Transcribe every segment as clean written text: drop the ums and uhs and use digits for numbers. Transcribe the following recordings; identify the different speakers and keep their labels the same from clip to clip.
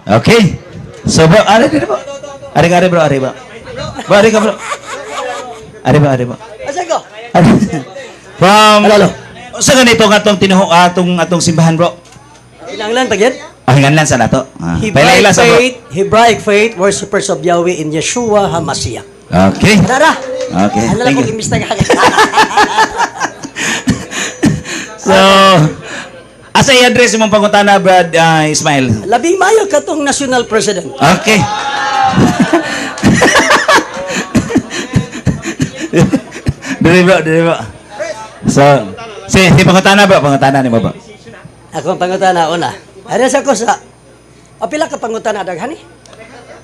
Speaker 1: Okay. So bro, ari diri bro. Ari ka, ari bro, ari bro. Bro, ari ka bro. Ari bro, ari bro.
Speaker 2: Asa ko?
Speaker 1: Ari. From
Speaker 2: Hello, hello.
Speaker 1: Sa ganito nga atong tinuho atong atong simbahan, bro?
Speaker 2: Ilang pag yan?
Speaker 1: Ah, hinganlan sa nato. Ah,
Speaker 2: Hebraic
Speaker 1: paila-ila sa bro.
Speaker 2: faith, Hebraic faith, worshippers of Yahweh in Yeshua HaMashiach.
Speaker 1: Okay.
Speaker 2: Tara!
Speaker 1: Okay,
Speaker 2: Ano lang
Speaker 1: thank
Speaker 2: kung
Speaker 1: you.
Speaker 2: imbis na.
Speaker 1: So, asa i-address imong pangutana, Brad Ismail?
Speaker 2: Labing mayo katong national president.
Speaker 1: Okay. Diri bro, diri bro. So, si pangutana bro, pangutana nimo bro.
Speaker 2: Ako ang pangutana una. Ari sa ko sa Apila ka pangutana daghan ni?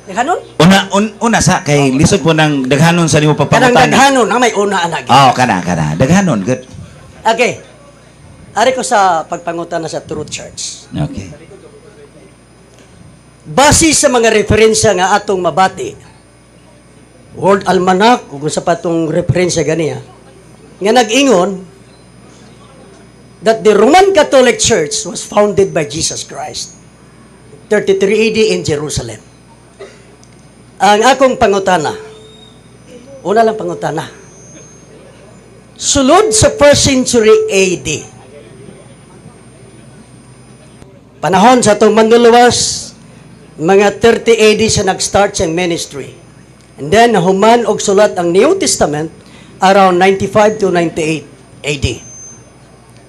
Speaker 2: Daghanon?
Speaker 1: Una una sa kay lisod po ng daghanon sa nimo
Speaker 2: Kanang
Speaker 1: papangutana.
Speaker 2: daghanon na may una ana.
Speaker 1: Oh, kana kana. Daghanon, good.
Speaker 2: Okay. Ari ko sa pagpangutana sa True Church.
Speaker 1: Okay.
Speaker 2: Base sa mga referensya nga atong mabati, World Almanac, kung sa patong referensya ganiya, nga nag-ingon that the Roman Catholic Church was founded by Jesus Christ, 33 AD in Jerusalem. Ang akong pangutana, una lang pangutana, sulod sa 1st century AD, panahon sa atong manluluwas, mga 30 AD siya nag-start siyang ministry. And then, nahuman og sulat ang New Testament around 95 to 98 AD.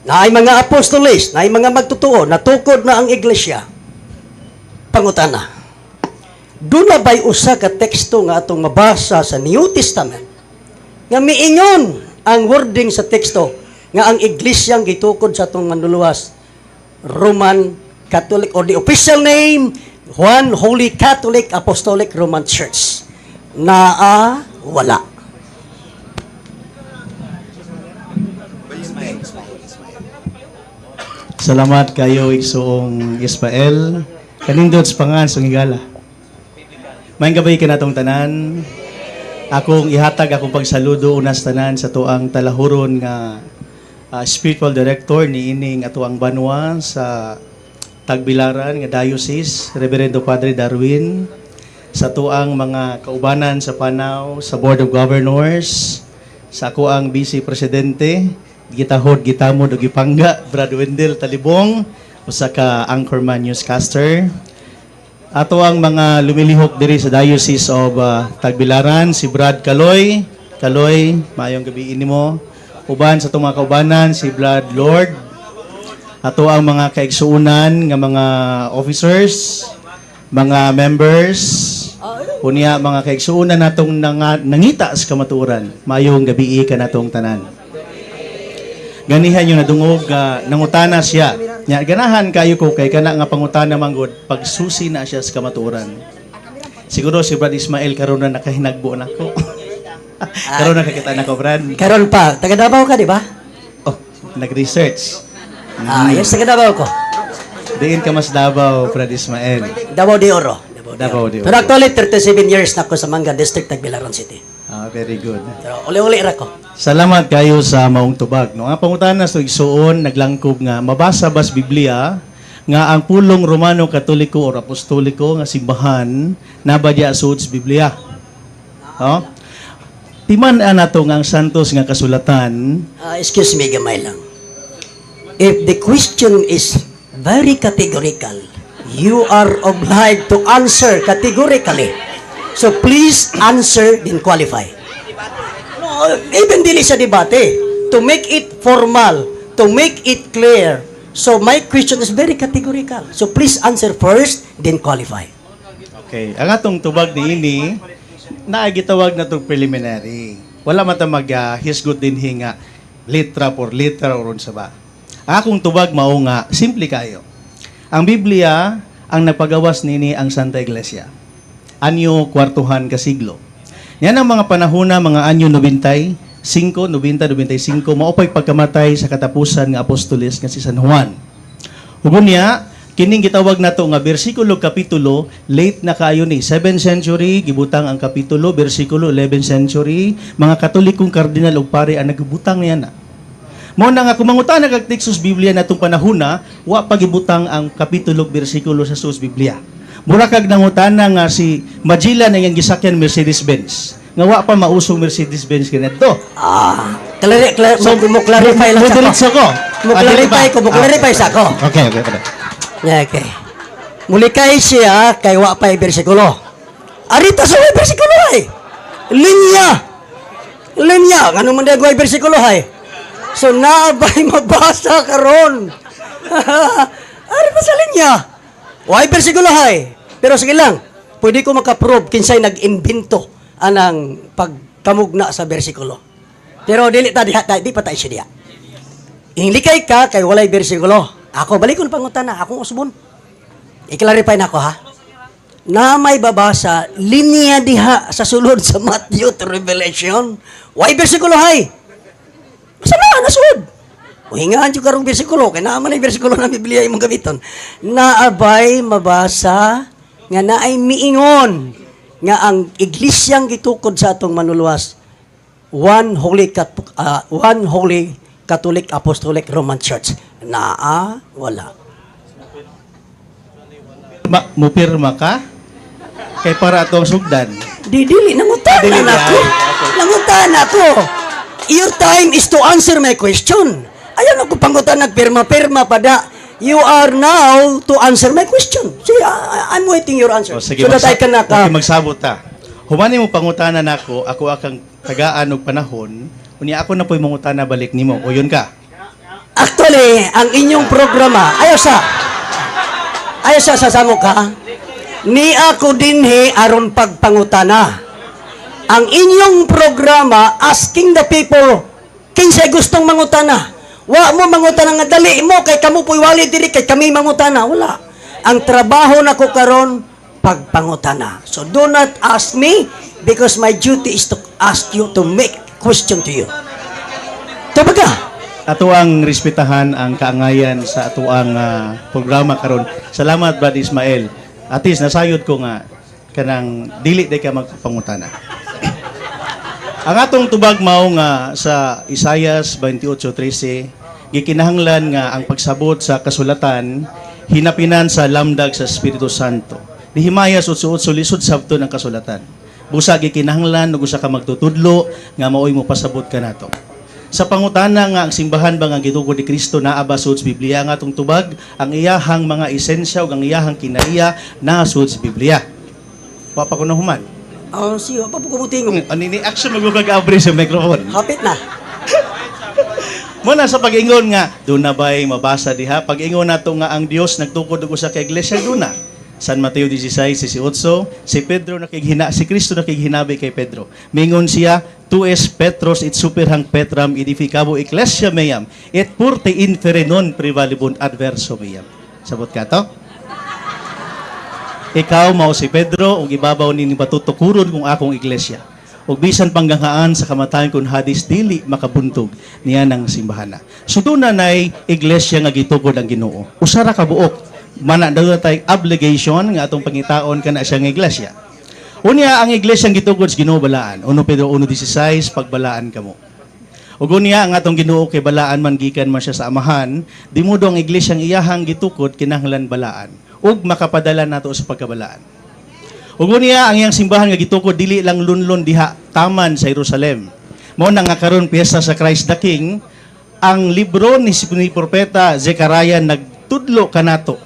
Speaker 2: Naay mga apostoles, naay mga magtotoo, natukod na ang iglesia. Pangutana, doon na ba'y usa ka teksto nga atong mabasa sa New Testament nga miingon ang wording sa teksto nga ang iglesyang gitukod sa atong manluluwas Roman Catholic or the official name One Holy Catholic Apostolic Roman Church? Naa wala?
Speaker 3: Salamat kayo, Igsoong Ismael. Kanindot sa pangan sa higala. Maayong gabi kanatong tanan. Akong ihatag akong pagsaludo unas tanan sa tuang talahuron nga spiritual director ni ining atuang banwa sa Tagbilaran nga diocese, Reverendo Padre Darwin, sa tuang mga kaubanan sa Panaw, sa Board of Governors, sa ako ang Vice Presidente, gitahod, gitamod ug gipangga, Brad Wendell Talibong, usa ka anchorman newscaster. Ato ang mga lumilihok diri sa Diocese of Tagbilaran, si Brad Kaloy. Kaloy, maayong gabi nimo. Uban sa atong mga kaubanan, si Brad Lord. Ato ang mga kaigsuonan nga mga officers, mga members, unya mga kaigsuonan natong nangita sa kamatuoran. Maayong gabi kanatong tanan. Ganihan yung nadungog nangutana siya. Nya ganahan kayo ko kay kana nga pangutana manggod pagsusi na siya sa kamatuoran. Siguro si Brad Ismael karon na nakahinagbo nako. Karon nakakita nako, Brad.
Speaker 2: Karon pa, taga Davao ka, di ba?
Speaker 3: Oh, nag-research.
Speaker 2: Ah, yes, taga Davao ko.
Speaker 3: Diin ka mas Davao, Brad Ismael?
Speaker 2: Davao de Oro. Davao de
Speaker 3: Davao
Speaker 2: Oro.
Speaker 3: de Oro.
Speaker 2: Pero actually 37 years na ako sa Mangan District, Tagbilaran City.
Speaker 3: Ah, very good.
Speaker 2: Pero uli-uli ra ko.
Speaker 3: Salamat kayo sa maong tubag. No, ang pangutana sa igsuon naglangkob nga mabasa bas Biblia nga ang pulong Romano Katoliko or Apostoliko nga simbahan nabadya sud sa Biblia. No? Timan-an nato nga ang santos nga kasulatan.
Speaker 2: Excuse me, gamay lang. If the question is very categorical, you are obliged to answer categorically. So please answer then qualify. No, even dili sa debate. To make it formal, to make it clear. So my question is very categorical. So please answer first, then qualify.
Speaker 3: Okay, ang atong tubag niini naa gitawag na tong preliminary. Wala man ta mag hisgot dinhi nga litra por litra or unsa ba. Ang akong tubag mao nga simple kayo. Ang Biblia ang nagpagawas nini ang Santa Iglesia. Anyo kwartuhan ka siglo. Yan ang mga panahona mga anyo 95, 90, 95 mao pa'y pagkamatay sa katapusan nga apostoles nga si San Juan. Ug unya, kining gitawag nato nga bersikulo kapitulo, late na kaayo ni 7th century gibutang ang kapitulo, bersikulo 11th century, mga Katolikong kardinal ug pare ang nagbutang niya na. Mao na nga kung mangutana kag teksto sa Biblia natong panahona, wa pa gibutang ang kapitulo ug bersikulo sa sus Biblia. Mura kag nangutana nga si Magellan ang iyang gisakyan Mercedes-Benz. Nga wa pa mausong Mercedes-Benz kanadto.
Speaker 2: Ah, so, mo clarify lang sa ko.
Speaker 3: Mo ko.
Speaker 2: Mo clarify ko, mo clarify sa ko.
Speaker 3: Okay.
Speaker 2: Okay. Mulikay siya kay wa pa'y bersikulo. Arita sa way bersikulo ay. Linya. Linya. Ngano man day bersikulo ay. So naabay mabasa karon. Ari pa sa linya. Way bersikulo hay. Pero sige lang, pwede ko makaprove kinsay nag-imbento anang pagkamugna sa bersikulo. Pero dili ta diha, di pa tayo siya diha. Inglikay ka kay walay bersikulo. Ako balikon pangutana, akong usbon. I-clarify na ako ha. Na may babasa linya diha sa sulod sa Matthew to Revelation. Why bersikulo hay? Basta na nasud. Uhingaan jud karong bersikulo kay naa man ay bersikulo ng Biblia imong gamiton. Naabay mabasa nga naay miingon nga ang iglesyang gitukod sa atong manluluwas, one holy Catholic Apostolic Roman Church. Naa wala?
Speaker 3: Mupirma ka? Kay para atong sugdan.
Speaker 2: Di dili nangutana
Speaker 3: Dili
Speaker 2: na ako.
Speaker 3: ay, okay.
Speaker 2: Nangutana ako. Your time is to answer my question. Ayaw na ko pangutan nagpirma-pirma pa da. You are now to answer my question. Sige, I'm waiting your answer.
Speaker 3: O, sige,
Speaker 2: so that I can
Speaker 3: okay, magsabot ta. Humani mo pangutana nako, ako akang tagaan og panahon, unya ako na po'y mangutana balik nimo. O yun ka.
Speaker 2: Actually, ang inyong programa, ayaw sa, ayaw sa sasamo ka, ni ako dinhi aron pagpangutana. Ang inyong programa, asking the people, kinsay gustong mangutana. Wa mo mangutana nga dali mo, kay kamo po'y wali diri, kay kami mangutana. Wala. Ang trabaho nako karon pagpangutana. So do not ask me because my duty is to ask you, to make question to you. Tubaga.
Speaker 3: Ato ang respetahan ang kaangayan sa ato ang programa karon. Salamat, Brad Ismael. Atis nasayod ko nga kanang dili day ka magpangutana. Ang atong tubag mao nga sa Isayas 28:13, gikinahanglan nga ang pagsabot sa kasulatan hinapinan sa lamdag sa Espiritu Santo. Nehemias 8:8, lisod sabton ang kasulatan. Busa gikinahanglan ug usa ka magtutudlo nga maoy mo pasabot kanato. Sa pangutana nga ang simbahan ba nga gitukod ni Kristo naa ba sud sa Biblia, nga atong tubag ang iyahang mga esensya ug ang iyahang kinaiya naa sud sa Biblia. Wa pa ko nahuman.
Speaker 2: Oh, siyo, pa po kumutingog.
Speaker 3: Ano ni action magugag abri sa microphone.
Speaker 2: Hapit na.
Speaker 3: Muna sa pag-ingon nga duna bay mabasa diha, pag-ingon nato nga ang Dios nagtukod og usa ka iglesia, duna. San Mateo 16:18, si Pedro nakighina, si Kristo nakighinabi kay Pedro. Mingon siya, "Tu es Petros et super hanc petram edificabo ecclesia meam et portae inferni non prevalebunt adverso meam." Sabot ka to? Ikaw mao si Pedro ug ibabaw nining bato tukuron kung akong iglesia. Ug bisan pangganghaan sa kamatayon kun Hades dili makabuntog niya ng simbahana. So doon na nay iglesia nga gitukod ang Ginoo. Usa ra ka buok. Mana daw tay obligation nga atong pangitaon kana siya nga iglesia. Unya ang iglesia nga gitukod sa Ginoo balaan. 1 Pedro 1:16, pagbalaan kamo. Ug unya ang atong Ginoo kay balaan man gikan man siya sa Amahan, di modo ang iglesia ang iyahang gitukod kinahanglan balaan ug makapadala nato sa pagkabalaan. Ug unya ang iyang simbahan nga gitukod dili lang lunlon diha taman sa Jerusalem. Mao na nga karon piyesta sa Christ the King, ang libro ni propeta Zechariah nagtudlo kanato.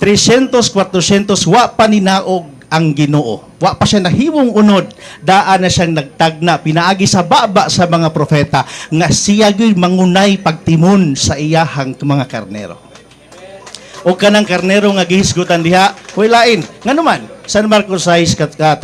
Speaker 3: 300 400 wa pa ninaog ang Ginoo. Wa pa siya nahimong unod, daan na siyang nagtagna pinaagi sa baba sa mga propeta nga siya gyud mangunay pagtimon sa iyahang mga karnero. O kanang karnero nga gihisgutan diha, way lain. Ngano man, San Marcos 6:34,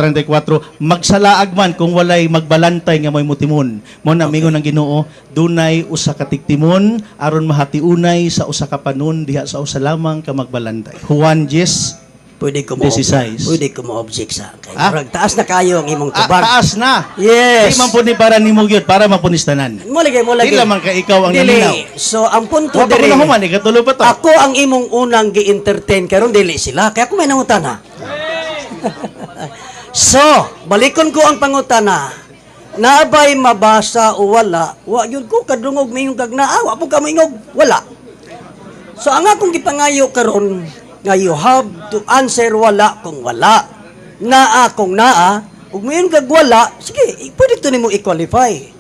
Speaker 3: magsalaag man kung walay magbalantay nga may mutimon. Mo na mingon ang Ginoo, dunay usa ka tigtimon aron mahatiunay sa usa ka panon diha sa usa lamang ka magbalantay. Juan 10
Speaker 2: Pwede ko mo
Speaker 3: 16.
Speaker 2: Pwede ko mo object sa kay
Speaker 3: Ah?
Speaker 2: murag taas na kayo ang imong tubag.
Speaker 3: Taas na.
Speaker 2: Yes.
Speaker 3: Di man po ni para nimo gyud, para mapunis tanan.
Speaker 2: Mo lagi, mo lagi.
Speaker 3: Di lamang kay ikaw ang
Speaker 2: Dili.
Speaker 3: naminaw.
Speaker 2: So ang punto
Speaker 3: Wa pa ko
Speaker 2: diri.
Speaker 3: nahuman, ikatulo pa to.
Speaker 2: Ako ang imong unang gi-entertain karon, dili sila. Kaya ako may nangutana. So, balikon ko ang pangutana. Naabay mabasa o wala? Wa gyud ko kadungog mayong kag naa, wa po ka moingog, wala. So ang akong gipangayo karon Nga you have to answer wala kung wala. Naa kung naa, ug moingon kag wala, sige, pwede to nimo i-qualify.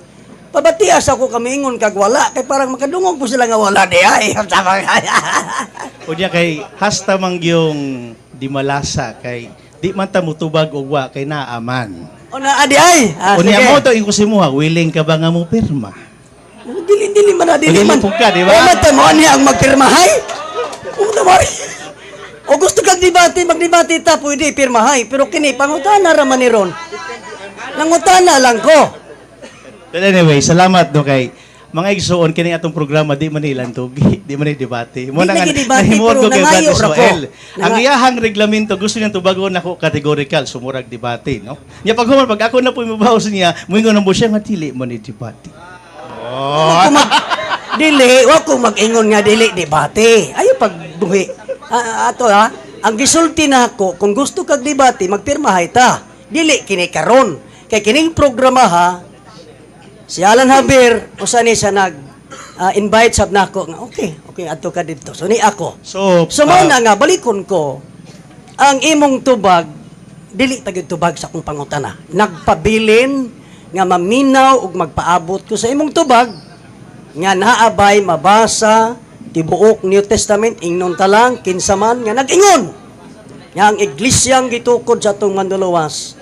Speaker 2: Pabatias ako kami ingon kag wala kay parang makadungog po sila nga wala di ay.
Speaker 3: Unya kay hasta man yung di malasa kay di man ta mutubag og wa kay naaman.
Speaker 2: O naa di ay. Ah,
Speaker 3: Unya
Speaker 2: sige.
Speaker 3: mo to ingko si muha, willing ka ba nga mo pirma?
Speaker 2: Dili, dili man na, dili
Speaker 3: Dili
Speaker 2: man.
Speaker 3: po ka, di ba?
Speaker 2: O man mo niya ang magpirmahay. O mo. O gusto kag debate, magdebate ta, pwede pirmahay. Pero kini pangutana ra man ni ron. Nangutana lang ko.
Speaker 3: But anyway, salamat no kay mga igsuon, kini atong programa di man ilantugi, di man debate. Mo
Speaker 2: Di
Speaker 3: na nga
Speaker 2: lagi debate,
Speaker 3: nahimuot
Speaker 2: pero
Speaker 3: ko kay Brad
Speaker 2: nangayo ra ko.
Speaker 3: Ismael. Ang iyahang reglamento gusto niyang tubagon nako categorical, sumurag debate, no? Nya pag human, pag ako na po imabaw sa niya, moingon na mo siya nga dili man ni debate.
Speaker 2: Wa ko dili, wa ko mag-ingon nga dili debate. Ayo pagbuhi. Ah, ato ha, ang gisulti nako, kung gusto kag debate, magpirmahay ta. Dili kini karon. Kay kining programa ha, si Alan Javier usa ni siya nag invite sab nako nga okay, okay adto ka didto. So ni ako.
Speaker 3: So,
Speaker 2: So mao na nga balikon ko ang imong tubag, dili ta gyud tubag sa akong pangutana. Nagpabilin nga maminaw ug magpaabot ko sa imong tubag nga naabay mabasa tibuok New Testament, ingnon ta lang kinsa man nga nag-ingon nga ang iglesyang gitukod sa atong manluluwas,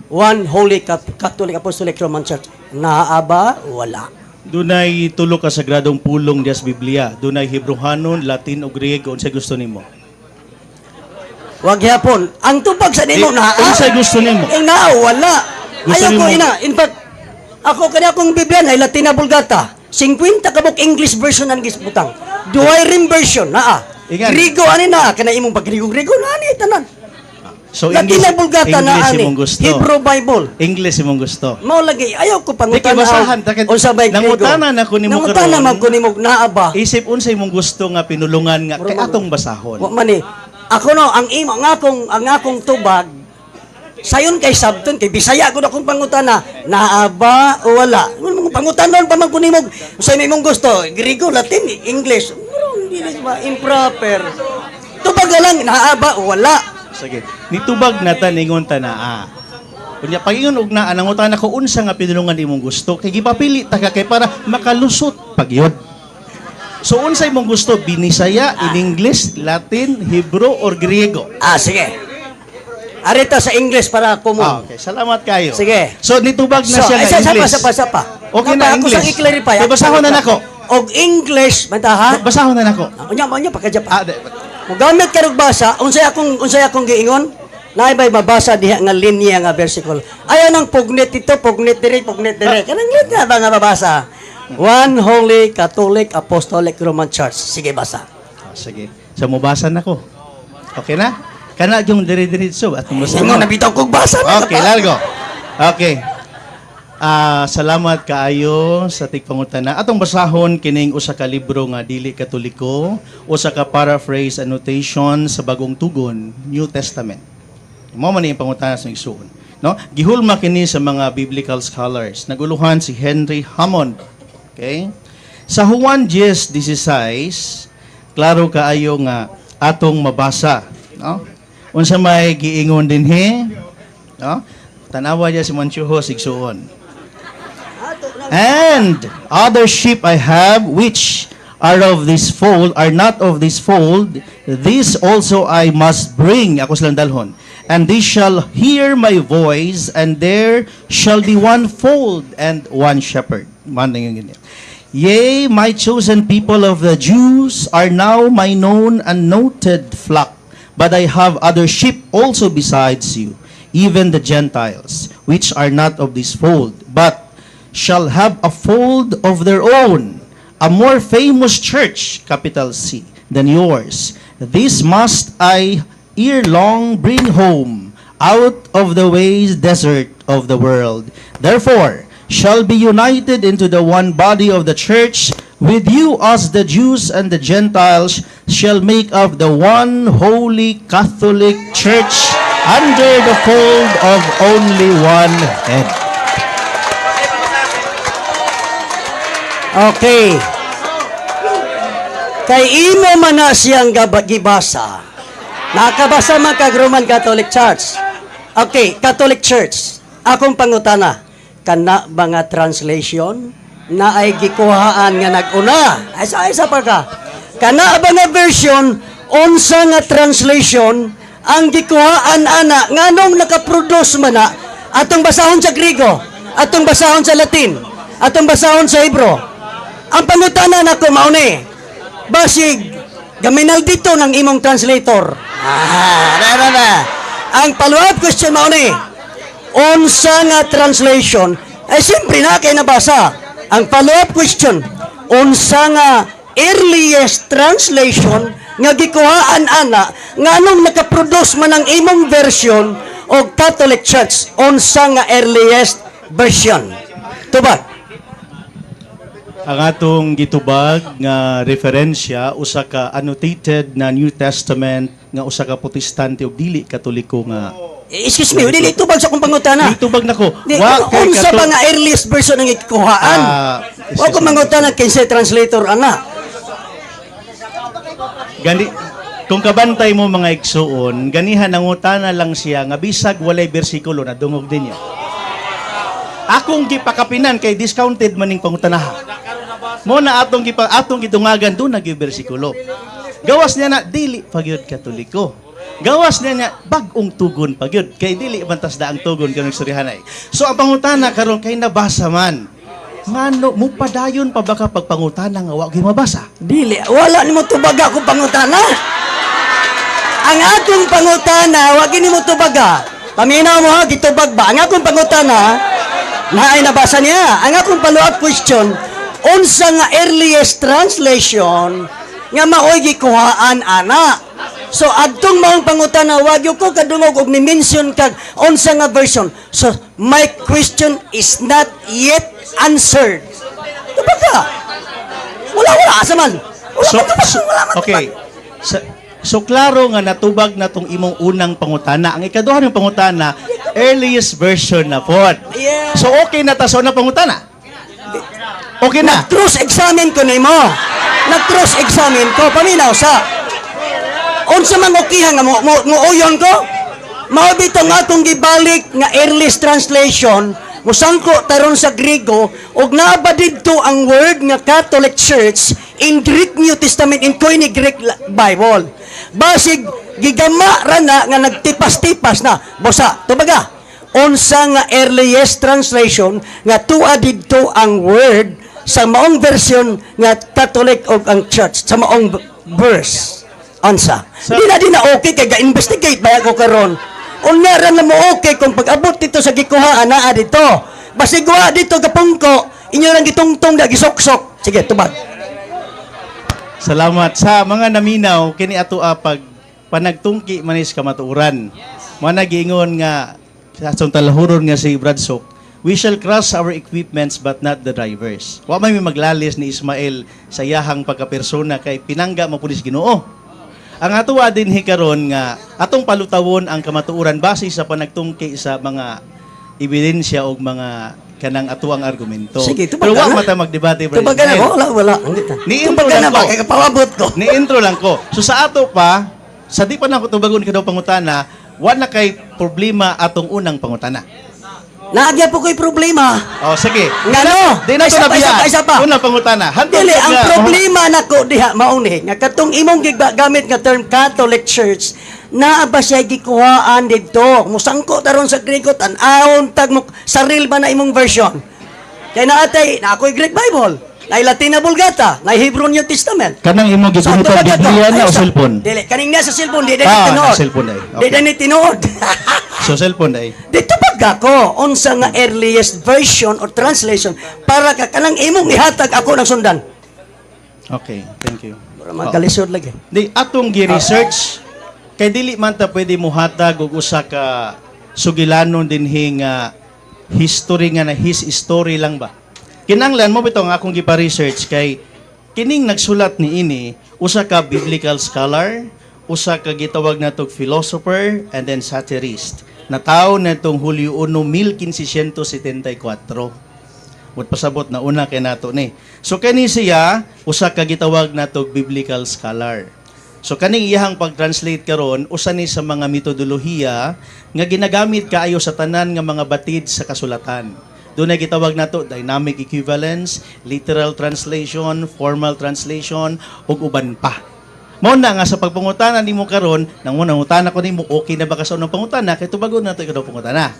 Speaker 2: One Holy Catholic Apostolic Roman Church. Naa ba? Wala.
Speaker 3: Dunay tulo ka sagradong pulong dias Biblia. Dunay Hebrehanon, Latin ug Griego. Unsay gusto nimo?
Speaker 2: Wag yapon. Ang tubag sa nimo
Speaker 3: Di,
Speaker 2: naa.
Speaker 3: unsay gusto nimo?
Speaker 2: Eh, naa wala.
Speaker 3: Gusto
Speaker 2: Ayaw ko
Speaker 3: nimo-
Speaker 2: ina. In fact, ako kani akong Biblia ay Latina Vulgata. 50 kabuk English version ang gisbutang. Duay rim version naa.
Speaker 3: Ingan.
Speaker 2: Griego ani naa kana imong pag Griego naa ni tanan.
Speaker 3: So
Speaker 2: Latina Vulgata naa
Speaker 3: English
Speaker 2: ani.
Speaker 3: imong gusto.
Speaker 2: Hebrew Bible.
Speaker 3: English imong gusto.
Speaker 2: Mao lagi ayaw ko
Speaker 3: Di kay
Speaker 2: pangutana.
Speaker 3: basahan, takit-
Speaker 2: Unsa bay Griego?
Speaker 3: nangutana na ko nimo
Speaker 2: Nangutana
Speaker 3: karon.
Speaker 2: man ko nimo naa ba?
Speaker 3: Isip unsay imong gusto nga pinulungan nga kay atong basahon.
Speaker 2: Wa man eh. Ako no, ang imo ang akong tubag sayon kay sabton kay Bisaya gud akong pangutana, naa ba o wala? Mga pangutanon pa man ko nimo sa imong gusto, Griego, Latin, English. Murong dili ba improper. Tubag na lang, naa ba o wala?
Speaker 3: Sige. Nitubag na ta ningon ta naa. Unya pagingon og naa, nangutana ko unsa nga pinulungan imong gusto kay gipapili ta ka kay para makalusot pagyod. So unsa imong gusto, Binisaya, in English, Latin, Hebrew or Griego?
Speaker 2: Ah, sige. Arita sa English para common.
Speaker 3: Ah, okay. Salamat kayo.
Speaker 2: Sige.
Speaker 3: So nitubag na
Speaker 2: So,
Speaker 3: siya
Speaker 2: ay,
Speaker 3: nga
Speaker 2: sa, sa pa,
Speaker 3: English.
Speaker 2: sa pa, sa pa.
Speaker 3: Okay na
Speaker 2: Ako
Speaker 3: English.
Speaker 2: sang i-clarify.
Speaker 3: So, basahon na nako.
Speaker 2: Og English, banta ha?
Speaker 3: Basahon na nako.
Speaker 2: Unya, unya, pagkadya pa.
Speaker 3: Ah,
Speaker 2: Mugamit ka og basa, unsay akong giingon? Naay bay mabasa diha nga linya nga versikulo? Ayaw nang pugnit ito, pugnit diri, pugnit diri. Kanang linya ba nga mabasa? One Holy Catholic Apostolic Roman Church. Sige, basa.
Speaker 3: Ah, sige. So mubasa na ko. Okay na? Kana yung dire-diretso at mubasa.
Speaker 2: Ingon na bitaw kog basa na.
Speaker 3: Okay, largo. Okay. Ah, salamat kaayo sa tigpangutana. Atong basahon kining usa ka libro nga dili Katoliko, usa ka paraphrase annotation sa Bagong Tugon, New Testament. Mao man ni ang pangutana sa igsuon, no? Gihulma kini sa mga biblical scholars. Naguluhan si Henry Hammond. Okay? Sa Juan 10:16, klaro kaayo nga atong mabasa, no? Unsa may giingon dinhi? No? Tanawa niya si Manchuho igsuon. "And other sheep I have which are of this fold, are not of this fold, these also I must bring," ako silang dalhon. "And they shall hear my voice, and there shall be one fold and one shepherd." Man yung ganyan. "Yea, my chosen people of the Jews are now my known and noted flock, but I have other sheep also besides you, even the Gentiles, which are not of this fold, but shall have a fold of their own, a more famous church," capital C, "than yours. This must I ere long bring home out of the waste desert of the world. Therefore, shall be united into the one body of the church with you, as the Jews and the Gentiles shall make up the one holy Catholic Church under the fold of only one head."
Speaker 2: Okay. Kay imo man na siyang gibasa. Nakabasa man kag Roman Catholic Church. Okay, Catholic Church. Akong pangutana, kana mga translation na ay gikuhaan nga nag-una? Ay sa isa pa ka. Kana ba nga version, unsa nga translation ang gikuhaan ana, nganong nakaproduce man na atong basahon sa Griego, atong basahon sa Latin, atong basahon sa Hebrew? Ang pangutana nako mao ni, basig gaminal dito ng imong translator. Ah, na, na, na. Ang follow-up question mao ni, unsa nga translation? Ay siyempre na kay nabasa. Ang follow-up question, unsa nga earliest translation nga gikuhaan ana, nganong nakaproduce man ang imong version og Catholic Church? Unsa nga earliest version? Tubag.
Speaker 3: Ang atong gitubag nga referensya, usa ka annotated na New Testament nga usa ka Protestante ug dili Katoliko nga
Speaker 2: Excuse me, dili tubag sa akong pangutana.
Speaker 3: Gitubag nako.
Speaker 2: Di,
Speaker 3: Wa kay
Speaker 2: unsa ba nga earliest version ang gikuhaan?
Speaker 3: Ah,
Speaker 2: Wa ko mangutana kinsay translator ana.
Speaker 3: Gani kung kabantay mo, mga igsuon, ganihan nangutana lang siya nga bisag walay bersikulo, nadungog din niya. Akong gipakapinan kay discounted maning pangutanaha. Mo na atong gidungagan do nag bersikulo. Gawas niya na dili pagyud Katoliko. Gawas niya nga bag-ong tugon pagyud kay dili man tas daang tugon kanang istoryahanay. So ang pangutana karon kay nabasa man. Ngano mo padayon pa ba ka pagpangutana nga wa gyud mabasa?
Speaker 2: Dili, wala nimo tubaga akong pangutana. Ang akong pangutana, wa gini mo tubaga. Paminaw mo ha, gitubag ba? Ang akong pangutana, na ay nabasa niya. Ang akong follow-up question, unsa nga earliest translation nga maoy gikuhaan ana? So adtong maong pangutana, wa gyud ko kadungog og ni-mention kag unsa nga version. So my question is not yet answered. Tubaga. Wala, wala asa man. Wala
Speaker 3: So,
Speaker 2: man tubag, wala man.
Speaker 3: Okay. So klaro nga natubag na tong imong unang pangutana. Ang ikaduha ng pangutana, earliest version na pod. So okay na ta sa unang pangutana. Okay na.
Speaker 2: Nag-cross examine ko nimo. Nag-cross examine ko, paminaw sa. Unsa man okiha nga mo uyon ko? Mao bitaw nga atong gibalik nga earliest translation, musangko taron sa Griego ug naa ba didto ang word nga Catholic Church in Greek New Testament, in Koine Greek Bible? Basig gigama ra na nga nagtipas-tipas na. Bosa, tubaga. Unsa nga earliest translation nga tuwa didto ang word sa maong version nga Catholic o ang church sa maong verse? Unsa? Di na okay kay ga-investigate ba ako karon. Unya ra na mo okay kung pag-abot dito sa gikuhaan naa dito. Basig wa dito gapungko, inyo lang gitungtong da gisoksok. Sige, tubag.
Speaker 3: Salamat sa mga naminaw. Kini ato pag panagtungki manis kamatuoran. Mo nagiingon nga sa atong talahuron nga si Brad Sok, "We shall crush our equipments but not the drivers." Wa may maglalis ni Ismael sa iyahang pagkapersona kay pinangga mo pulis Ginoo. Ang ato din hikaron nga atong palutawon ang kamatuoran base sa panagtungki sa mga ebidensya og mga kanang atuang argumento.
Speaker 2: Sige, tubag
Speaker 3: Pero
Speaker 2: ka
Speaker 3: wa
Speaker 2: na.
Speaker 3: mata magdebate, Brad
Speaker 2: Tubag ka na
Speaker 3: Ismael.
Speaker 2: ko, wala, wala. Hindi ta.
Speaker 3: Ni-intro
Speaker 2: Tubag ka
Speaker 3: lang
Speaker 2: na ba?
Speaker 3: ko.
Speaker 2: Kay kapawabot ko.
Speaker 3: Ni-intro lang ko. So sa ato pa, sa di pa na ako tubagon ka daw pangutana, wa na kay problema atong unang pangutana.
Speaker 2: Naagya po ko'y problema.
Speaker 3: Oh, sige.
Speaker 2: Ngano?
Speaker 3: Di na to
Speaker 2: Isa pa,
Speaker 3: nabiyaan.
Speaker 2: isa pa, isa pa.
Speaker 3: Unang pangutana. Hantod
Speaker 2: Dili,
Speaker 3: ka
Speaker 2: ang
Speaker 3: nga.
Speaker 2: problema nako diha mauni nga katong imong gigamit nga term Catholic Church, naa ba siya gikuhaan didto? Musangko taron sa Grego, tan-awon tag mo saril ba na imong version? Kay naatay na ako'y Greek Bible, na Latina Vulgata, na Hebrew New Testament.
Speaker 3: Kanang imong
Speaker 2: So,
Speaker 3: gigamitan,
Speaker 2: tubag ka to.
Speaker 3: Biblia na
Speaker 2: Ay,
Speaker 3: o cellphone?
Speaker 2: Dili, kaning niya sa cellphone, di na
Speaker 3: Ah,
Speaker 2: tinuod.
Speaker 3: na cellphone ay.
Speaker 2: Di
Speaker 3: Okay.
Speaker 2: na tinuod.
Speaker 3: So cellphone ay.
Speaker 2: Dito pag ako, unsa nga earliest version or translation para ka kanang imong ihatag ako ng sundan.
Speaker 3: Okay, thank you.
Speaker 2: Mura magkalisod lagi.
Speaker 3: Di atong gi-research kay dili man ta pwede mohatag og usa ka sugilanon dinhi nga history nga na his story lang ba. Kinanglan mo bitaw nga akong gipa-research kay kining nagsulat ni ini usa ka biblical scholar, usa ka gitawag natog philosopher and then satirist. Natawo natong Hulyo 1, 1574. Mut pasabot na una kay nato ni. So kani siya usa ka gitawag natog biblical scholar. So kaning iyahang pag-translate karon, usa ni sa mga metodolohiya nga ginagamit kaayo sa tanan nga mga batid sa kasulatan. Doon na gitawag nato dynamic equivalence, literal translation, formal translation ug uban pa. Mao na nga sa pagpangutana nimo karon, nang nangutana ko nimo, okay na ba ka sa unang pangutana, kay tubagon na to ikaw pangutana.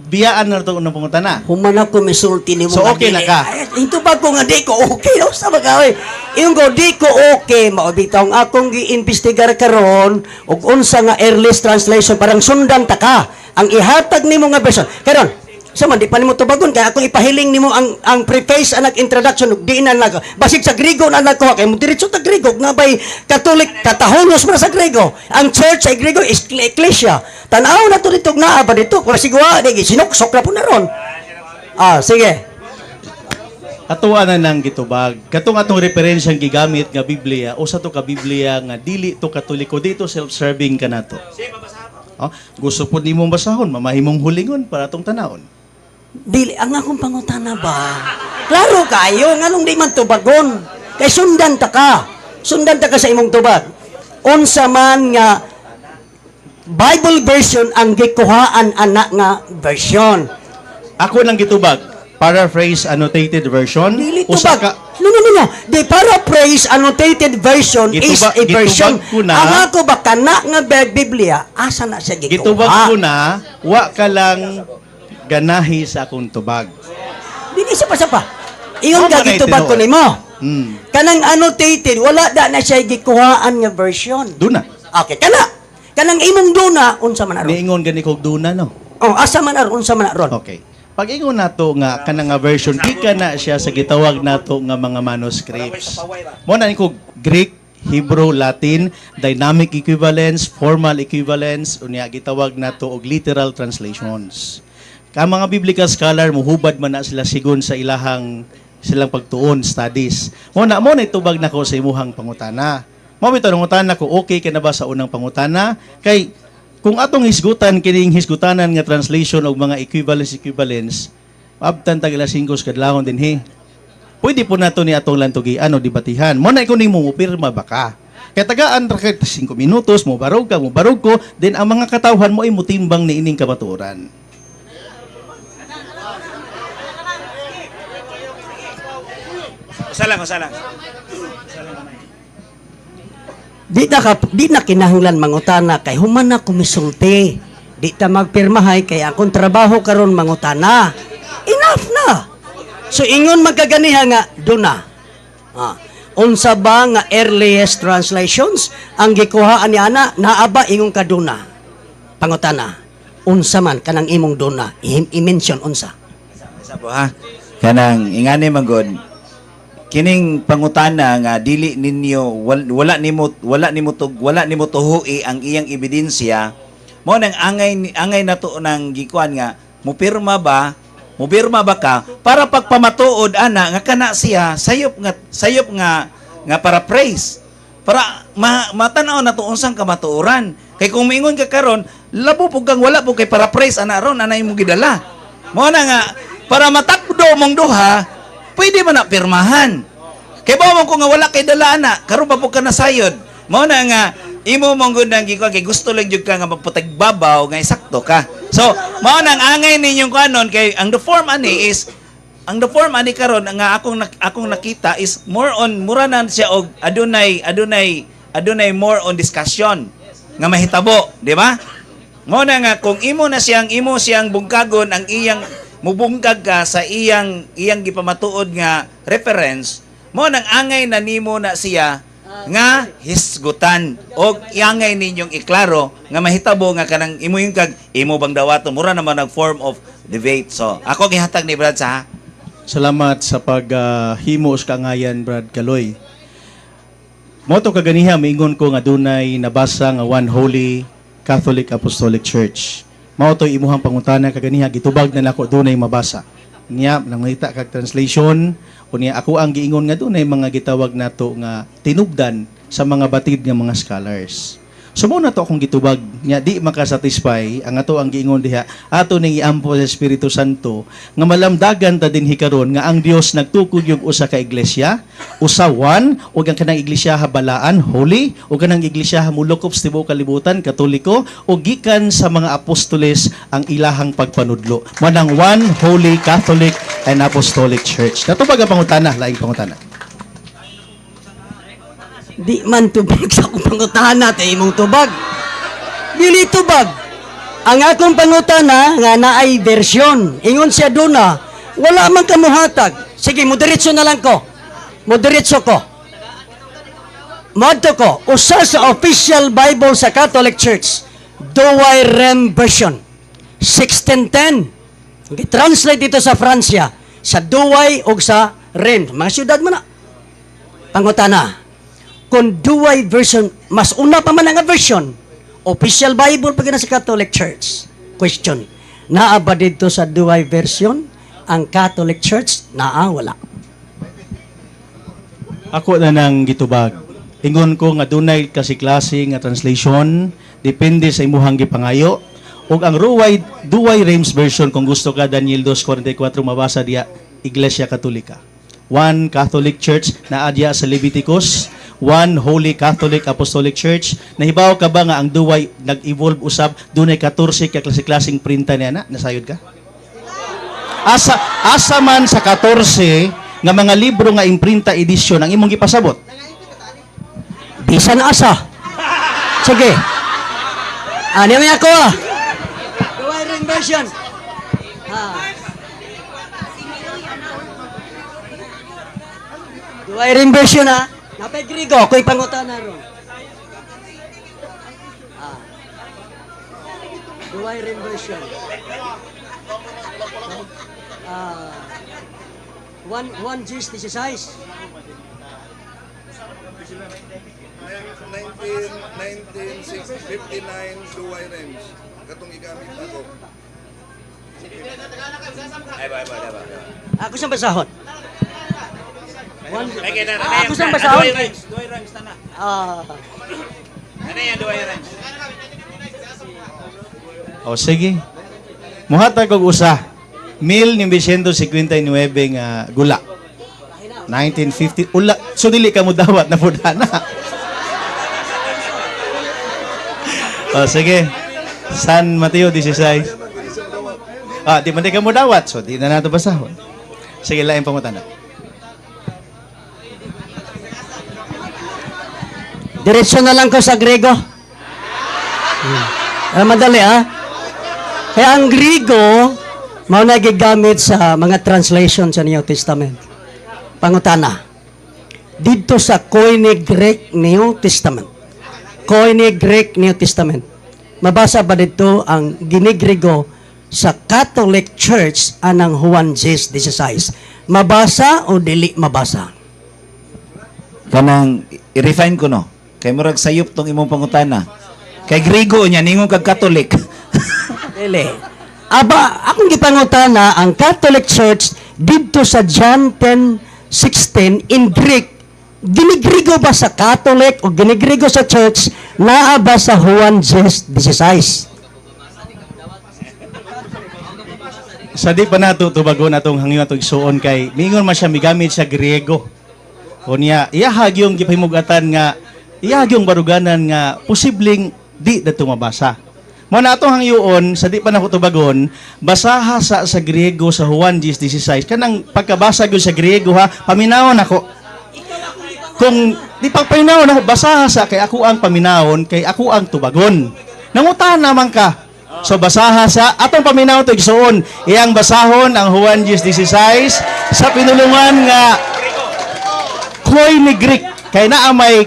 Speaker 3: Biyaan na to unang pangutana.
Speaker 2: Human ako misulti nimo
Speaker 3: So,
Speaker 2: nga
Speaker 3: okay na
Speaker 2: dili.
Speaker 3: ka?
Speaker 2: Ay, ito ba ko nga di ko okay? No, sa mga oy. Ingon ko di ko okay, mao bitaw ang akong gi-investigar karon ug unsa nga earliest translation, parang sundan ta ka. Ang ihatag nimo nga version. Karon, sa man di pa nimo tubagon kay akong ipahiling nimo ang preface anak introduction ug di na nako. Basig sa Grigo na nakuha kay mo diretso ta Grigo nga bay Catholic kataholos man sa Grigo. Ang church ay Grigo is ecclesia. Tan-aw na to dito naa ba dito? Kung sigwa di sinuksok na po na ron. Ah, sige.
Speaker 3: Atuwa na nang gitubag. Katong atong referensyang gigamit nga Biblia, usa to ka Biblia nga dili to Katoliko, dito self-serving ka nato. Oh, gusto po nimo basahon, mamahimong hulingon para atong tanawon.
Speaker 2: Dili ang akong pangutana ba? Klaro kayo, nganong di man tubagon? Kay sundan ta ka. Sundan ta ka sa imong tubag. Unsa man nga Bible version ang gikuhaan ana nga version?
Speaker 3: Ako nang gitubag, paraphrase annotated version.
Speaker 2: Dili
Speaker 3: Usa
Speaker 2: tubag.
Speaker 3: ka
Speaker 2: No, no, no, no. The paraphrase annotated version is a version.
Speaker 3: Gitubag ko na.
Speaker 2: Ang ako ba kana nga Biblia, asa na siya gikuha?
Speaker 3: Gitubag ko na, wa ka lang ganahi sa akong tubag.
Speaker 2: Dili siya pa siya pa. Ingon
Speaker 3: Mao
Speaker 2: ka
Speaker 3: man ay
Speaker 2: gitubag ko
Speaker 3: tinuod.
Speaker 2: nimo. Kanang annotated, wala da na siya gikuhaan nga version.
Speaker 3: Duna.
Speaker 2: Okay, kana. Kanang imong duna, unsa man aron?
Speaker 3: Niingon gani kog duna, no.
Speaker 2: Oh, asa man aron, unsa man aron?
Speaker 3: Okay. Pag ingon nato nga kanang nga version, gikan na siya sa gitawag nato nga mga manuscripts. Mo na ni ko Greek, Hebrew, Latin, dynamic equivalence, formal equivalence, unya gitawag nato og literal translations. Ka mga biblical scholar, muhubad man na sila sigon sa ilahang silang pagtuon studies. Mo na itubag nako sa imuhang pangutana. Mo bitaw nangutana ko, okay ka na ba sa unang pangutana? Kay kung atong hisgutan kining hisgutanan nga translation og mga equivalence equivalence, abtan tag alas 5 sa kadlawon dinhi. Pwede po nato ni atong lantugian o debatihan. Mo na ikaw nimo mopirma ba ka? Kay tagaan ra kay 5 minutos, mo barog ka, mo barog ko, then ang mga katawhan mo ay mutimbang ni ining kamatuoran.
Speaker 1: Usa lang, usa lang.
Speaker 2: Di na kinahanglan mangutana kay human na kumisulti. Di ta magpirmahay kay akong trabaho karon mangutana. Enough na. So ingon magkaganiha nga duna. Ah. Unsa ba nga earliest translations ang gikuhaan ni ana, naa ba ingon ka duna? Pangutana. Unsa man kanang imong duna? I-mention unsa.
Speaker 1: Isa po ha. Kanang ingani man gud kining pangutana nga dili ninyo wala nimo tuhui ang iyang ebidensya, mo nang angay angay nato nang gikuan nga mupirma ba ka para pagpamatuod ana nga kana siya sayop nga nga paraphrase para matan-aw nato unsang kamatuoran. Kay kung miingon ka karon, labo pug kang wala pug kay paraphrase ana ron ana imong gidala. Mo na nga para matakdo mong duha, pwede man na pirmahan. Kay ba mo ko nga wala kay dala ana, karon pa pud ka nasayod. Mao na nga imo mong gud nang gikuan kay gusto lang jud ka nga magpatagbabaw nga sakto ka. So, mao nang angay ninyong kuanon kay ang the form ani is ang the form ani karon nga akong nakita is more on mura na siya og adunay more on discussion nga mahitabo, di ba? Mao na nga kung imo siyang bungkagon ang iyang mubungkag ka sa iyang iyang gipamatuod nga reference, mo nang angay na nimo na siya nga hisgutan og iangay ninyong iklaro nga mahitabo nga kanang imo yung kag imo bang dawaton, mura naman ang form of debate. So ako gihatag ni Brad sa
Speaker 3: Salamat sa paghimo sa kaangayan, Brad Kaloy. Mo to kaganiha miingon ko nga dunay nabasa nga One Holy Catholic Apostolic Church. Mao to imuhang pangutana kaganiha, gitubag na nako dunay mabasa. Niya nangita kag translation, unya ako ang giingon nga dunay mga gitawag nato nga tinubdan sa mga batid nga mga scholars. So mo na to akong gitubag nga di makasatisfy ang ato ang giingon diha, ato ning iampo sa Espiritu Santo nga malamdagan ta dinhi karon nga ang Dios nagtukod yung usa ka iglesia, usa, one, ug ang kanang iglesia balaan, holy, ug kanang iglesia mulukop sa tibuok kalibutan, Katoliko, ug gikan sa mga apostoles ang ilahang pagpanudlo. Manang one holy Catholic and Apostolic Church. Natubag ang pangutana, laing pangutana.
Speaker 2: Di man tubag sa akong pangutana, tay imong tubag. Dili tubag. Ang akong pangutana nga naay version. Ingon siya duna, wala man ka muhatag. Sige, mo-diretso na lang ko. Mo-diretso ko. Moadto ko, usa sa official Bible sa Catholic Church, Douay Rheims version, 1610. Gi-translate dito sa Francia, sa Douay o sa Reims, mga syudad mo na. Pangutana, kung Douay version, mas una pa man ang version, official Bible pa na sa Catholic Church. Question, naa ba dito sa Douay version ang Catholic Church? Naa, wala?
Speaker 3: Ako na nang gitubag. Ingon ko nga dunay kasi klase nga translation, depende sa imuhang gipangayo. Ug ang Ruway Douay Rheims version, kung gusto ka Daniel 2:44 mabasa diya, Iglesia Katolika. One Catholic Church naa diya sa Leviticus, One Holy Catholic Apostolic Church. Nahibaw ka ba nga ang Douay nag-evolve usab, dunay 14 ka klase-klaseng printa niya na? Nasayod ka? Asa asa man sa 14 nga mga libro nga imprinta edisyon ang imong gipasabot?
Speaker 2: Bisan asa. Sige. Ano may ako ah? Douay Rheims version. Ah. Douay Rheims version ah. Napay Grigo, ako'y pangutana ron. Ah. Douay Rheims version. Ah. One, one G this size.
Speaker 4: 19, 1959 Douay Rheims. Katong igamit ako.
Speaker 1: Ay ba, ay ba, ay ba.
Speaker 2: Ako siyang basahon. One,
Speaker 1: Ay, na,
Speaker 2: ah, ako siyang basahon.
Speaker 1: Douay Rheims, Douay Rheims na na.
Speaker 2: Ah.
Speaker 1: Ano yan, Douay Rheims?
Speaker 3: O sige. Muhatag og usa. 1959 nga gula. 1950 ula. So dili ka mo dawat na pud na. O sige. San Mateo 16. Ah, di man di ka mo dawat. So di na nato basahon. Sige, lain pangutana.
Speaker 2: Diretso na lang ko sa Grego. Madali ah. Kaya ang Grego, mao na gigamit sa mga translation sa New Testament. Pangutana, dito sa Koine Greek New Testament, Koine Greek New Testament, mabasa ba dito ang ginigrego sa Catholic Church anang Juan 10:16? Mabasa o dili mabasa?
Speaker 1: Kanang i-refine ko no. Kay murag sayop tong imong pangutana. Kay Grigo niya ningon kag Catholic.
Speaker 2: Dili. Aba, akong gipangutana ang Catholic Church didto sa John 10:16 in Greek, ginigrigo ba sa Catholic o ginigrigo sa Church, naa ba sa Juan 10:16?
Speaker 3: Sa di pa nato tubagon atong hangyo atong igsuon kay miingon man siya migamit siya Griego. Unya iyahag yung gipahimugatan nga iyahag yung baruganan nga posibleng di dato mabasa. Mo na atong hangyoon sa di pa nako tubagon, basaha sa Griego sa Juan 10:16 kanang pagkabasa gyud sa Griego ha, paminawon ako. Kung di pa paminawon ako, basaha sa kay ako ang paminawon kay ako ang tubagon. Nangutahan naman ka. So basaha sa atong paminawon to igsuon, iyang basahon ang Juan 10:16 sa pinulungan nga Koine Greek kay naa may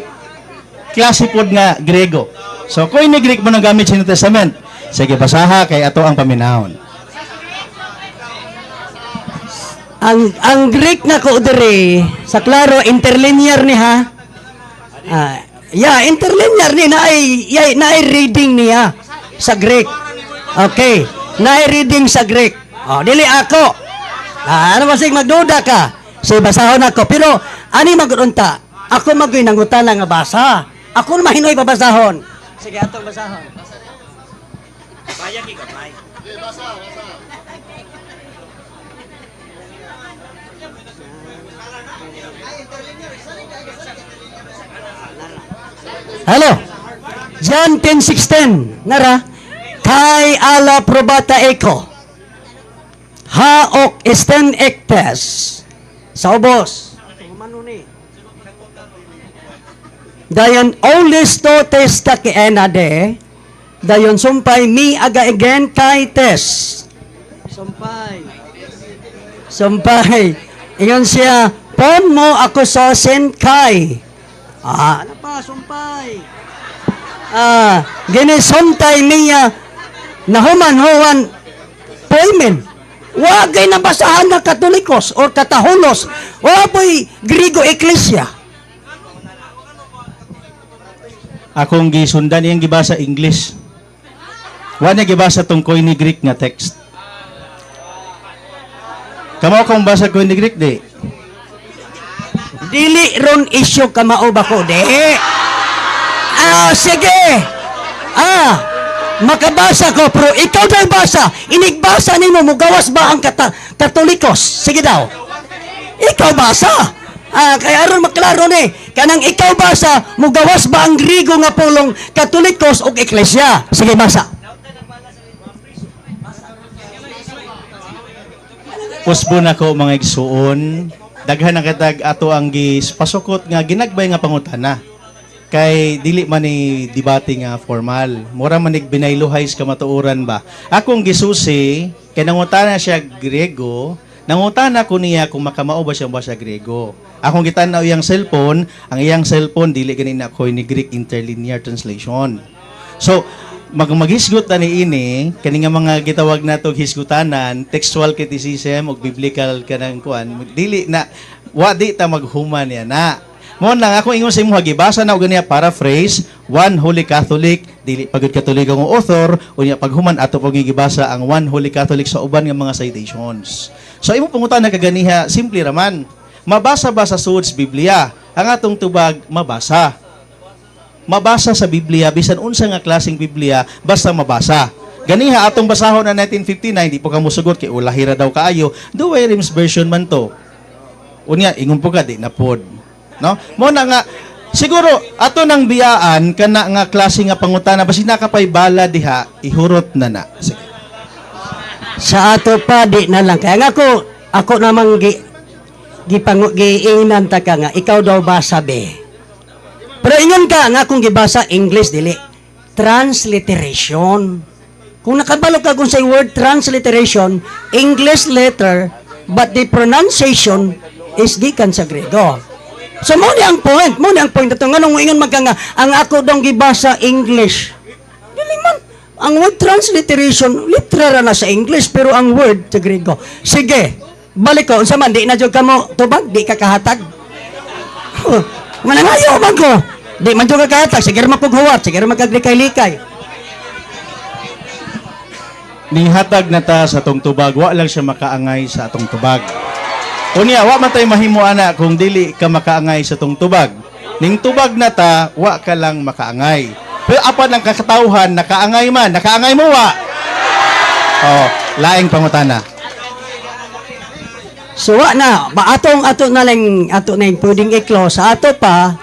Speaker 3: klase pod nga Grego. So Koine Greek mo nang gamit sa New Testament. Sige, basaha kay ato ang paminawon.
Speaker 2: Ang Greek na ko diri sa klaro interlinear ni ha. Yeah, interlinear ni naay naay reading niya sa Greek. Okay, naay reading sa Greek. Oh, dili ako. Ano ba sig magduda ka? So basahon ako pero ani magudunta. Ako magoy nangutana nga basa. Ako na mahinoy pabasahon. Sige, atong basahon.
Speaker 1: Bayag gamay.
Speaker 2: Hello. John 10:16. Nara. Kai ala probata eko. Haok esten ektes. Sa ubos. Dayon olis to testa kiena de. Dayon sumpay mi aga again kay tes. Sumpay. Sumpay. Ingon siya, pon mo ako sa sen kay. Ah, ano pa, sumpay. Ah, gini suntay niya nahuman huwan poimen. Wagay nabasahan na Katolikos or Katahulos. Wa po'y Grigo Eklesia.
Speaker 3: Akong gisundan iyang gibasa English. Wa niya gibasa tong Koine Greek nga text. Kamo akong basa Koine Greek di.
Speaker 2: Dili ron isyu kamao ba ko? Di. Ah, sige. Ah, makabasa ko pero ikaw daw basa. Inigbasa nimo mugawas ba ang Katolikos? Sige daw. Ikaw basa. Ah, kaya aron maklaro ni, kanang ikaw basa, mugawas ba ang Grigo nga pulong Katolikos ug Eklesia? Sige, basa.
Speaker 3: Usbo nako mga igsuon, daghan ang katag ato ang gispasukot nga ginagbay nga pangutana. Kay dili man ni debate nga formal. Mura man nig binayluhay sa kamatuoran ba. Akong gisusi kay nangutana siya Griego, nangutana ko niya kung makamao ba siya basa Griego. Akong gitan-aw iyang cellphone, ang iyang cellphone dili gani na ni Greek Interlinear Translation. So, maghisgot na ni ini kani nga mga gitawag nato hisgutanan, textual criticism ug biblical kanang kuan, dili na wa di ta maghuman niya na. Mo lang ako ingon sa imo gibasa na og ganiya paraphrase, One Holy Catholic, dili pagud Katoliko ang author, unya paghuman ato pag gibasa ang One Holy Catholic sa uban nga mga citations. So imo pangutana kaganiha, simple raman. Mabasa ba sa sud Biblia? Ang atong tubag mabasa. Mabasa sa Biblia bisan unsa nga klaseng Biblia basta mabasa. Ganiha atong basahon na 1959, di po ka musugot kay ulahira daw kaayo. Douay Rheims version man to. Unya ingon po ka di na pod. No? Mo na nga siguro ato nang biyaan kana nga klase nga pangutana basin nakapay bala diha ihurot na na. Sige.
Speaker 2: Sa ato pa di na lang. Kaya nga ako, ako namang giingnan ta ka nga ikaw daw basa be. Pero ingon ka nga kung gibasa English dili transliteration. Kung nakabalo ka kung sa word transliteration, English letter but the pronunciation is gikan sa Grego. So mo ni ang point, mo ni ang point ato nganong ingon man ka nga ang ako dong gibasa English. Dili man ang word transliteration literal na sa English pero ang word sa Grego. Sige, balik ko unsa man di na jud kamo tubag, di ka kahatag. Manangayo man ko. Di man jud ka kahatag, sige ra mapughuwat, sige ra magkaglikay-likay.
Speaker 3: Nihatag na ta sa atong tubag, wa lang siya makaangay sa atong tubag. Unya, wa man tay mahimo ana kung dili ka makaangay sa atong tubag. Ning tubag na ta, wa ka lang makaangay. Pero apan ang kakatawhan, nakaangay man, nakaangay mo wa. Oh, laing pangutana.
Speaker 2: So wa na, ba atong ato na lang ato na yung pwedeng i-close sa ato pa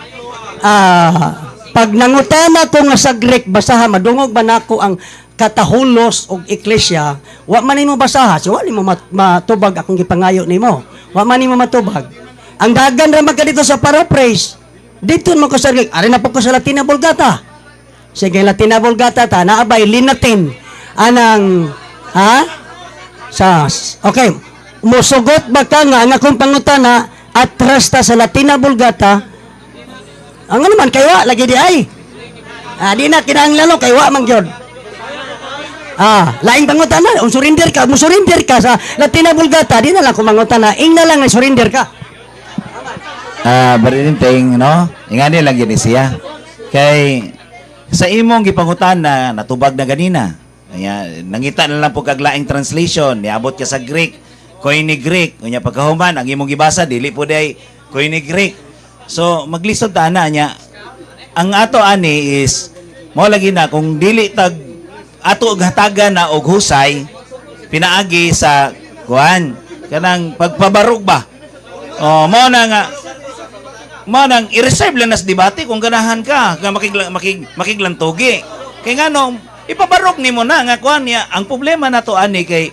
Speaker 2: pag nangutana ko nga sa Greek basaha madungog ba nako ang katahulos og eklesia, wa man nimo basaha, so wa nimo matubag akong gipangayo nimo. Wa man nimo matubag. Ang dagan ra man ka dito sa paraphrase. Dito mo ko sa Greek, ari na po ko sa Latina Vulgata. Sige, Latina Vulgata ta naabay Linatin. Anang ha? Sa okay. Musugot ba ka nga ang akong pangutana atras ta sa Latina Vulgata? Ang ano man kay wa lagi di ay. Ah, di na kinahanglan kay wa man gyud. Ah, laing pangutana, kung surrender ka, mo surrender ka sa Latina Vulgata, di na lang ko mangutana, ing na lang nga surrender ka.
Speaker 1: Ah, barininteng, no? Ingani lang yun siya. Kay sa imong gipangutana natubag na ganina. Kaya nangita na lang po kag laing translation, niabot ka sa Greek, Koine Greek, unya pagkahuman ang imong gibasa dili po day Koine Greek. So maglisod ta na niya. Ang ato ani is Mao lagi na kung dili tag ato og hatagan na og husay pinaagi sa kuan kanang pagpabarog ba. Oh, mao na nga mao nang i-reserve lang nas debate kung ganahan ka nga makiglantugi. Kay ngano ipabarog nimo na nga kuan niya ang problema nato ani kay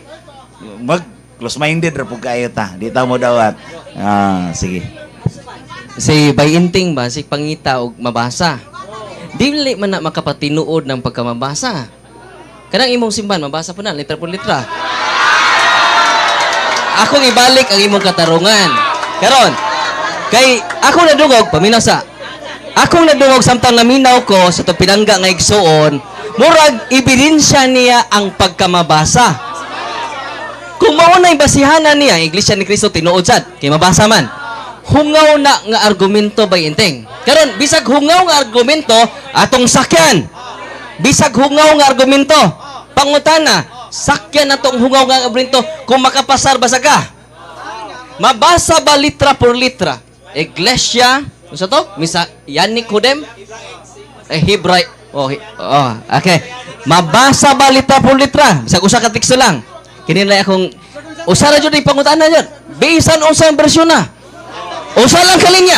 Speaker 1: mag close minded ra pud kaayo ta. Di ta mo dawat. Ah, sige.
Speaker 5: Si Bayinting ba, si pangita og mabasa. Dili man na makapatinuod ng pagkamabasa. Kanang imong simban, mabasa po na, litra po litra. Akong ibalik ang imong katarungan. Karon, kay ako nadungog, paminaw sa, akong nadungog samtang naminaw ko sa itong pinangga nga igsuon, murag ebidensya niya ang pagkamabasa. Kung mao na'y basihanan niya, ang Iglesia ni Cristo tinuod sad, kay mabasa man. Hungaw na nga argumento bay inteng. Karon bisag hungaw nga argumento atong sakyan. Bisag hungaw nga argumento, pangutana, sakyan atong hungaw nga argumento kung makapasar basa ka. Mabasa ba litra por litra? Iglesia, unsa to? Misa Yannick Hudem? Eh, Hebray. Oh, oh, okay. Mabasa ba litra por litra? Bisag usa ka teksto lang. Kini lang akong usa ra jud pangutana jud. Bisan unsang bersyon na. Usa lang ka linya.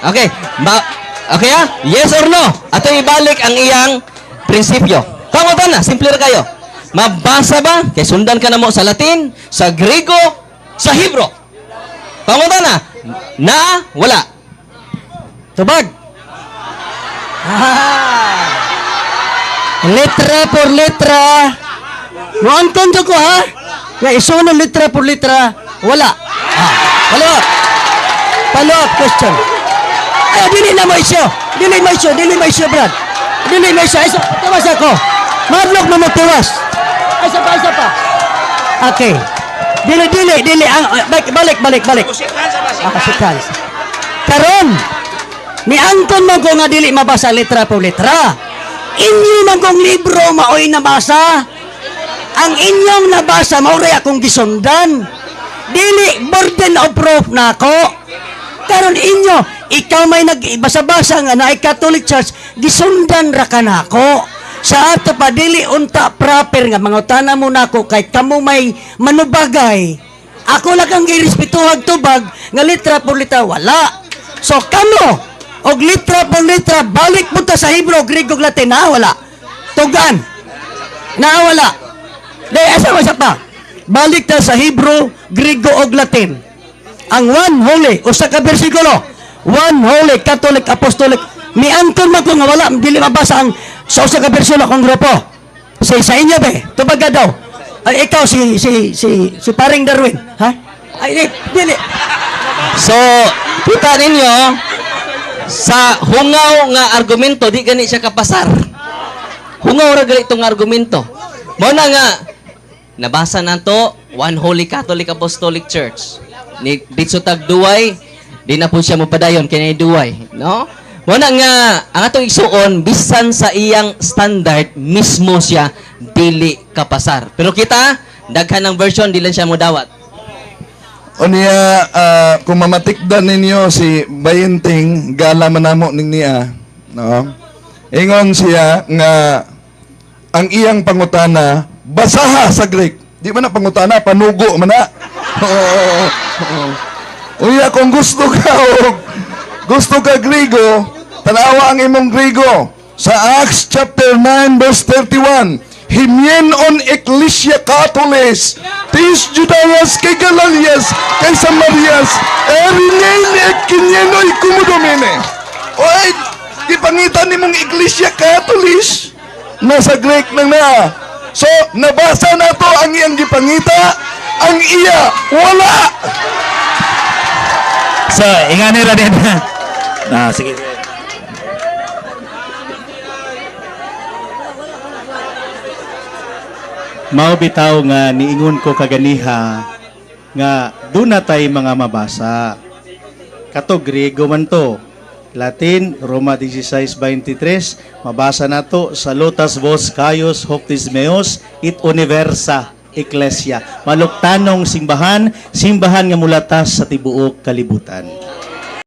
Speaker 5: Okay. Okay ah? Yes or no? Ato ibalik ang iyang prinsipyo. Pangutana, simple ra kayo. Mabasa ba? Kay sundan ka na mo sa Latin, sa Grego, sa Hebro. Pangutana, na wala.
Speaker 2: Tubag. Ah. Letra por letra. Muangkon ko ha. Nga isuno letra por letra, wala. Ah, follow up. Follow up question. Ay, dili na mo isyo. Dili mo isyo, dili mo isyo, Brad. Dili mo isyo. Ay, tuwas ako. Madlok mo mo tuwas. Ay, isa pa, isa pa. Okay. Dili, dili, dili. Ang, balik, balik, balik, balik. Ah, shake. Karon, ni Anton man ko nga dili mabasa letra por letra. Inyo man kong libro maoy nabasa. Ang inyong nabasa mao ray akong gisundan. Dili burden of proof nako. Karon inyo, ikaw may nagbasa-basa nga naay Catholic Church, gisundan ra ka nako. Sa ato pa dili unta proper nga mangutana mo nako kay kamo may manubagay. Ako lang kang girespetuhag tubag nga litra por litra wala. So kamo og litra por litra balik mo ta sa Hebrew, Grego, Latin na wala. Tugan. Na wala. Dahil asa mo sa pa? Balik ta sa Hebrew, Grego og Latin. Ang one holy, usa ka bersikulo. One holy Catholic Apostolic. Miangkon man ko nga wala dili mabasa ang sa usa ka bersikulo akong grupo. Sa inyo be, tubag ka daw. Ay, ikaw si Paring Darwin, ha? Ay, di, dili.
Speaker 5: So, kita ninyo sa hungaw nga argumento di gani siya kapasar. Hungaw ra gali itong argumento. Mao na nga nabasa nato One Holy Catholic Apostolic Church. Ni ditso tag duway, di na po siya mopadayon kay duway, no? Mao na nga ang atong igsuon bisan sa iyang standard mismo siya dili kapasar. Pero kita daghan ng version di lang siya modawat.
Speaker 4: O niya, kung mamatikdan ninyo si Bayinting, gala man namo ning niya, no? Ingon siya nga ang iyang pangutana basaha sa Greek. Di man na pangutana, panugo man na. Oo. Uya, kung gusto ka og gusto ka Grigo, tanawa ang imong Grigo. Sa Acts chapter 9 verse 31, Himien on Ecclesia Catholis, tis Judaias kay Galalias, kay Samarias, erinein et kinyenoy kumudomine. Oy, ipangita nimong Iglesia Catholis, nasa Greek nang na. So, nabasa na to ang iyang gipangita, ang iya, wala.
Speaker 1: So, ingani ra din. Ah, sige.
Speaker 3: Mao bitaw nga niingon ko kaganiha nga doon na tay mga mabasa. Kato Griego man to. Latin, Roma 16:23, mabasa nato salutas vos caius hoctis meos it universa ecclesia. Maluktanong simbahan, simbahan nga mulatas sa tibuok kalibutan.